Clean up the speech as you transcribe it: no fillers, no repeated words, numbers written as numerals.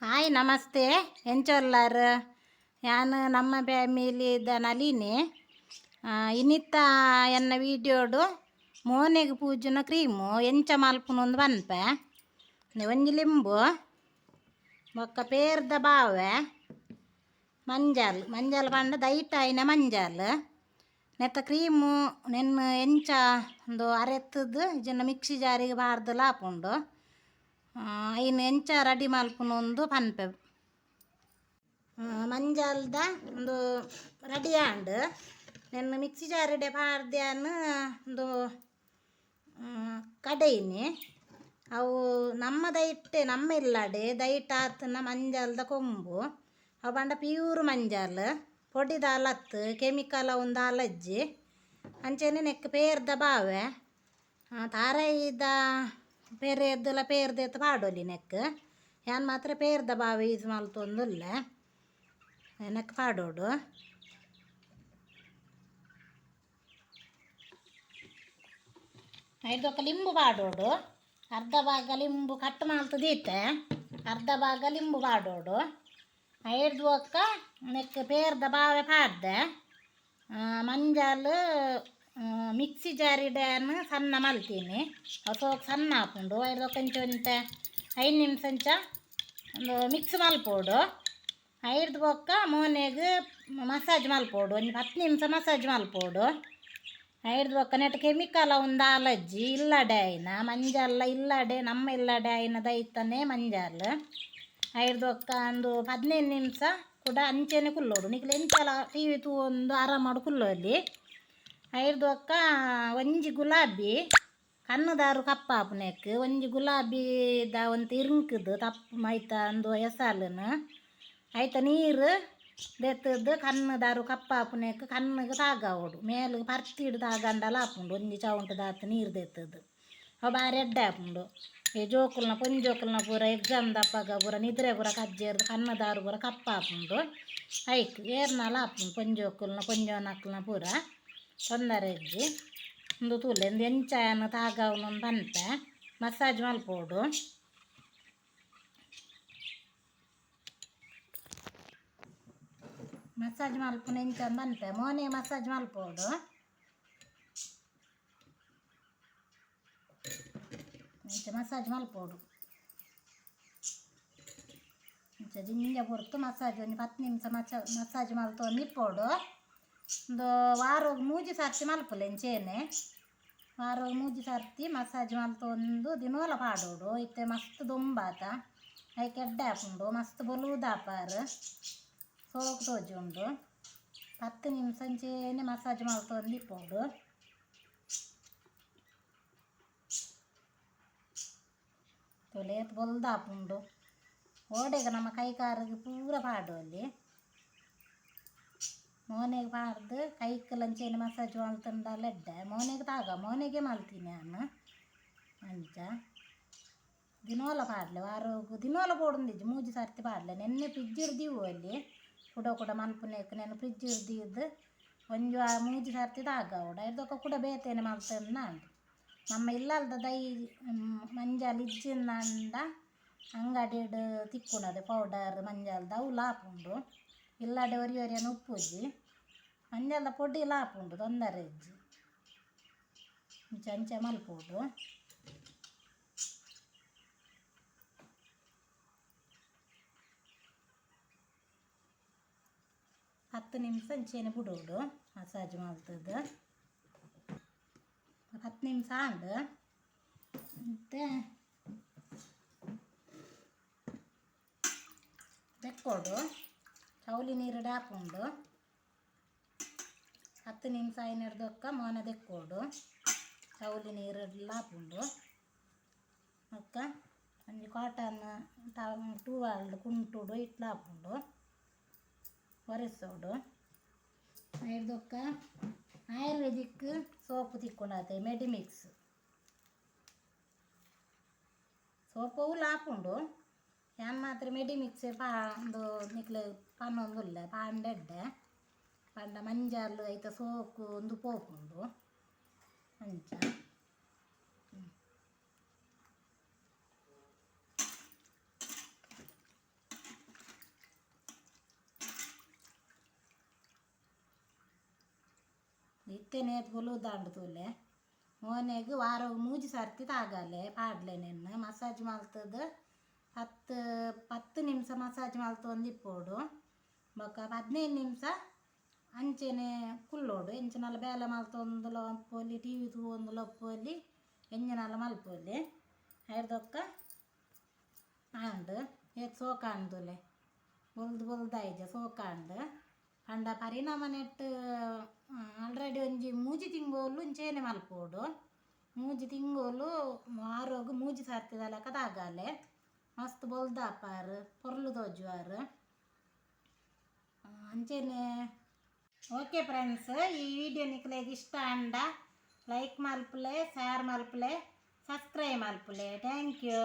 Hi namaste ಎಂಚೊಲ್ಲಾರ್ ಯಾನ್ ನಮ್ಮ ಫ್ಯಾಮಿಲಿದ ನಳಿನಿ. ಇನಿತ ಎನ್ನ ವೀಡಿಯೋಡು ಮೋನೆಗ್ ಪೂಜುನ ಕ್ರೀಮು ಎಂಚ ಮಲ್ಪುನು ಪನ್ಪೆ. ಒಂಜಿ ಲಿಂಬು ಬೊಕ್ಕ ಪೇರ್ದ ಬಾವೆ ಮಂಜಲ್ ಮಂಜಲ್ ಪಂಡ ದೈಟ್ ಆಯಿನ ಮಂಜಲ್ ನೆತ್ತ ಕ್ರೀಮು ನೆನ್ ಎಂಚ ಉಂದು ಅರೆತ್ತುದು ಇಜ್ಜಿಂಡ ಮಿಕ್ಸಿ ಜಾರಿಗೆ ಪಾಡ್ದಲ ಆಪುಂಡು. ಐನ್ ಎಂಚ ರೆಡಿ ಮಲ್ಪುನು ಪನ್ಪೆ. ಮಂಜಲ್ದ ಉಂದು ರೆಡಿ ಆಂಡ್. ನೆನ್ ಮಿಕ್ಸಿ ಜಾರಿಡೆ ಪಾಡ್ದ್ಯಾನ್ ಉಂದು ಕಡೆಯಿನಿ. ಅವು ನಮ್ಮ ದೈಟೆ ನಮ್ಮ ಇಲ್ಲಡೆ ದೈಟ್ ಆತನ ಮಂಜಲ್ದ ಕೊಂಬು. ಅವು ಪಂಡ ಪ್ಯೂರ್ ಮಂಜಲ್ ಪೊಡಿ ದಾಲತ್ತು ಕೆಮಿಕಲ್ ಒಂದು ಅಲಜ್ಜಿ ಅಂಚನೆ ನೆಕ್ ಪೇರ್ದ ಬಾವೆ ತಾರಾಯಿದ ಪೇರೆದ್ದಲ ಪೇರ್ದೆತ್ ಪಾಡೊಲಿ ನೆಕ್. ಯಾನ್ ಮಾತ್ರ ಪೇರ್ದ ಬಾವೆ ಯೂಸ್ ಮಲ್ತೊಂದುಲ್ಲೆ ನೆಕ್ ಪಾಡೋಡು. ಐದೊಕ ಲಿಂಬು ಪಾಡೋಡು. ಅರ್ಧ ಭಾಗ ಲಿಂಬು ಕಟ್ ಮಲ್ತ್ ದೀತೆ, ಅರ್ಧ ಭಾಗ ಲಿಂಬು ಪಾಡೋಡು. ಐಡ್ದ್ ಬೊಕ್ಕ ನೆಕ್ ಪೇರ್ದ ಬಾವೆ ಪಾಡ್ದೆ. ಮಂಜಲ್ ಮಿಕ್ಸಿ ಜಾರಿಡ್ಯಾನ್ ಸಣ್ಣ ಮಲ್ತೀನಿ, ಅವು ಸೋಕ್ ಸಣ್ಣ ಆಪುಂಡು. ಐಡ್ದ್ ಬೊಕ್ಕ ಒಂಚ ಒಂತೆ 5 ನಿಮಿಷ ಅಂಚ ಒಂದು ಮಿಕ್ಸ್ ಮಲ್ಪೊಡು. ಐಡ್ದ್ ಬೊಕ್ಕ ಮೋನೆಗ್ ಮಸಾಜ್ ಮಲ್ಪೊಡು, ಒಂಜಿ 10 ನಿಮಿಷ ಮಸಾಜ್ ಮಲ್ಪೊಡು. ಐಡ್ದ್ ಬೊಕ್ಕ ನೆಟ್ ಕೆಮಿಕಲ್ ಒಂದು ಅಲಜ್ಜಿ ಇಲ್ಲಡೆ ಆಯಿನ ಮಂಜಲ್ಲ ಇಲ್ಲಡೆ ನಮ್ಮ ಇಲ್ಲಡೆ ಆಯಿನ ದೈತನೇ ಮಂಜಲ್. ಐಡ್ದ್ ಬೊಕ್ಕ ಒಂದು 15 ನಿಮಿಷ ಕೂಡ ಅಂಚೆನೆ ಕುಲ್ಲೋಡು. ನಿಕ್ಲ್ ಎಂಚಲ ಟಿವಿ ತೂವೊಂದು ಆರಾಮಾಡ್ ಕುಲ್ಲೊಲಿ. ಐಡ್ದ್ ಬೊಕ್ಕ ಒಂಜಿ ಗುಲಾಬಿ ಕಣ್ಣುದಾರು ಕಪ್ಪಾಪುನೆಕ್ ಒಂಜಿ ಗುಲಾಬಿದ ಒಂತೆ ಇರ್ಂಕುದು ತಪ್ಪು ಮೈತ ಅಂದು ಎಸಾಲುನು ಐತ ನೀರು ದೆತ್ತುದು ಕಣ್ಣುದಾರು ಕಪ್ಪಾಪುನೆಕ್ ಕಣ್ಣುಗ್ ತಾಗಾವೊಡು. ಮೇಲ್ ಪರ್ತಿಡ್ ತಾಗಂಡಲ ಆಪುಂಡು ಒಂಜಿ ಚೌಂಟದಾತ್ ನೀರು ದೆತ್ತುದು. ಅವು ಬಾರಿ ಎಡ್ಡೆ ಆಪುಂಡು. ಈ ಜೋಕುಲ್ನ ಪೊಂಜೋಕುಲ್ನ ಪೂರ ಎಕ್ಸಾಮ್ ದಪ್ಪಗ ಪೂರ ನಿದ್ರೆ ಪೂರ ಕಜ್ಜೇರ್ದು ಕಣ್ಣುದಾರು ಪೂರ ಕಪ್ಪಾಪುಂಡು. ಐಕ್ ಏರ್ನಲ ಆಪುಂಡು ಪೊಂಜೋಕುಲ್ನ ಪೊಂಜೋನಕ್ಲ್ನ ಪೂರ ತೊಂದರೆ ಇಜ್ಜಿ. ಉಂದು ತೂಲೆ ಉಂದು ಎಂಚ ಯಾನ್ ತಾಗಾವುನು ಪನ್ಪೆ. ಮಸಾಜ್ ಮಲ್ಪೊಡು. ಮಸಾಜ್ ಮಲ್ಪುನ ಎಂಚ ಪನ್ಪೆ. ಮೋನೆ ಮಸಾಜ್ ಮಲ್ಪೊಡು. ಇಂಚ ಮಸಾಜ್ ಮಲ್ಪೊಡು. ಇಂಚ ಜಿಂಜ ಪೊರ್ತು ಮಸಾಜ್ ಒಂಜಿ 10 ನಿಮಿಷ ಮಸಾಜ್ ಮಲ್ತೊಂದು ಇಪ್ಪೊಡು. ಉಂದು ವಾರೊಗು 3 ಸರ್ತಿ ಮಲ್ಪುಲೆ ಇಂಚೆನೆ. ವಾರೊಗು 3 ಸರ್ತಿ ಮಸಾಜ್ ಮಲ್ತೊಂದು ದಿನೋಲ ಪಾಡೊಡು. ಇತ್ತೆ ಮಸ್ತ್ ದೊಂಬಾತ ಐಕ್ ಎಡ್ಡೆ ಆಪುಂಡು. ಮಸ್ತ್ ಬೊಲುದಾಪಾರ್ ಸೋಕು ತೋಜುಂಡು. 10 ನಿಮಿಷ ಇಂಚೆನೆ ಮಸಾಜ್ ಮಲ್ತೊಂದು ಇಪ್ಪೊಡು. ತೂಲೆ ಏತ್ ಬೊಲ್ದಾಪುಂಡು. ಓಡೆಗ್ ನಮ್ಮ ಕೈ ಕಾರಿಗೆ ಪೂರ ಪಾಡೊಲಿ. ಮೋನೆಗ್ ಪಾಡ್ದು ಕೈಕ್ಲ ಅಂಚೆನೆ ಮಸಾಜ್ ಮಲ್ತುಂಡಲ ಎಡ್ಡೆ. ಮೋನೆಗ್ ತಾಗ ಮೋನೆಗೆ ಮಲ್ತೀನಿ ಯಾನ್. ಅಂಚ ದಿನೋಲ ಪಾಡ್ಲೆ ವಾರೊಗು ದಿನೋಲ ಬೋಡುಂದಿಜ್ಜಿ 3 ಸರ್ತಿ ಪಾಡ್ಲೆ. ನೆನ್ನೆ ಫ್ರಿಜ್ಜಿಡ್ ದೀವೊಲಿ ಕುಡ ಕುಡ ಮಲ್ಪುನೆಕ್ ನೆನ್ ಫ್ರಿಜ್ಜಿಡ್ ದೀದ್ ಒಂಜಿ ವಾರ 3 ಸರ್ತಿ ತಾಗಾವೊಡು. ಐಡ್ದ್ ಬೊಕ್ಕ ಕುಡ ಬೇತೆನೆ ಮಲ್ತುಂಡ ನಮ್ಮ ಇಲ್ಲಲ್ದ ದೈ ಮಂಜಲ್ ಇಜ್ಜಿಂದಾಂಡ ಅಂಗಡಿಡ್ ತಿಕ್ಕುನದೆ ಪೌಡರ್ ಮಂಜಲ್ದ ಅವುಲ ಆಪುಂಡು. ಇಲ್ಲಡೆ ಒರಿ ಒರಿಯನ ಉಪ್ಪುಜಿ. ಮಂಜಲ್ದ ಪೊಡಿಲ ಆಪುಂಡು ತೊಂದರೆ ಇಜ್ಜಿ. ಇಂಚ ಅಂಚ ಮಲ್ಪೊಡು. 10 ನಿಮಿಷ ಅಂಚೆನೆ ಬುಡೋಡು ಮಸಾಜ್ ಮಲ್ತುದು. 10 ನಿಮಿಷ ಆಂಡ್. ಇತ್ತೆ ದೆಕ್ಕೊಡು. ಚೌಲಿ ನೀರುಡು ಆಪುಂಡು. 10 ನಿಮಿಷ ಆಯಿನೆಡ್ದ್ ಬೊಕ್ಕ ಮೋನೆ ದೆಕ್ಕೊಡು. ಚೌಲಿ ನೀರುಡ್ಲ ಆಪುಂಡು. ಬೊಕ್ಕ ಒಂಜಿ ಕಾಟನ್ ಟುವಾಲ್ಡ್ ಕುಂಟುಡು ಇಟ್ಲ ಆಪುಂಡು. ಒರೆಸೊಡು. ಐಡ್ದ್ ಬೊಕ್ಕ ಆಯುರ್ವೇದಿಕ್ ಸೋಪು ತಿಕ್ಕುಂಡಾತೆ ಮೆಡಿಮಿಕ್ಸ್ ಸೋಪು ಅವುಲ ಆಪುಂಡು. ಯಾನ್ ಮಾತ್ರ ಮೆಡಿಮಿಕ್ಸ್ ಉಂದು ನಿಕ್ಲೆ ಪನೊಂದುಲ್ಲೆ ಪಾಂಡ ಎಡ್ಡೆ. ಪಂಡ ಮಂಜಲ್ ಐತ ಸೋಕು ಉಂದು ಪೋಪುಂಡು ಅಂಚ. ಇತ್ತೆನೆ ಪೊಲುದಾಂಡ್ ತೂಲೆ. ಮೋನೆಗ್ ವಾರಗ್ ಮೂಜಿ ಸರ್ತಿ ತಾಗಾಲೆ ಪಾಡ್ಲೆ. ನೆನ್ನ್ ಮಸಾಜ್ ಮಲ್ತದ್ 10 10 ನಿಮಿಷ ಮಸಾಜ್ ಮಲ್ತೊಂದಿಪ್ಪೊಡು. ಬೊಕ 15 ನಿಮಿಷ ಅಂಚೆನೆ ಕುಲ್ಲೋಡು. ಎಂಚಿನಲ ಬೇಲೆ ಮಲ್ತೊಂದುಲ ಉಪ್ಪೊಲಿ, ಟಿವಿ ತೂವೊಂದುಲ ಉಪ್ಪೊಲಿ, ಎಂಚಿನಲ ಮಲ್ಪೊಲಿ. ಐರ್ದೊಕ್ಕ ಆಂಡ್. ಏತ್ ಸೋಕಾಂಡ್ ತೂಲೆ, ಬೊಲ್ದು ಬೊಲ್ದಾಯ್ಜ, ಸೋಕಾಂಡ್. ಪಂಡ ಪರಿಣಾಮ ನೆಟ್ ಆಲ್ರೆಡಿ ಒಂಜಿ ಮೂಜಿ ತಿಂಗೊಲು ಇಂಚೆನೆ ಮಲ್ಪೊಡು. 3 ತಿಂಗೊಲು ವಾರೊಗು ಮೂಜಿ ಸರ್ತಿದ ಲೆಕ್ಕ ತಾಗಾಲೆ. ಮಸ್ತ್ ಬೊಲ್ದಾಪಾರ್, ಪೊರ್ಲು ತೋಜುವಾರ್ ಅಂಚೆನೆ. ಓಕೆ ಫ್ರೆಂಡ್ಸ್, ಈ ವಿಡಿಯೋ ನಿಕ್ಲೆಗ್ ಇಷ್ಟ ಆಂಡ ಲೈಕ್ ಮಲ್ಪುಲೆ, ಶೇರ್ ಮಲ್ಪುಲೆ, ಸಬ್ಸ್ಕ್ರೈಬ್ ಮಲ್ಪುಲೆ. Thank you.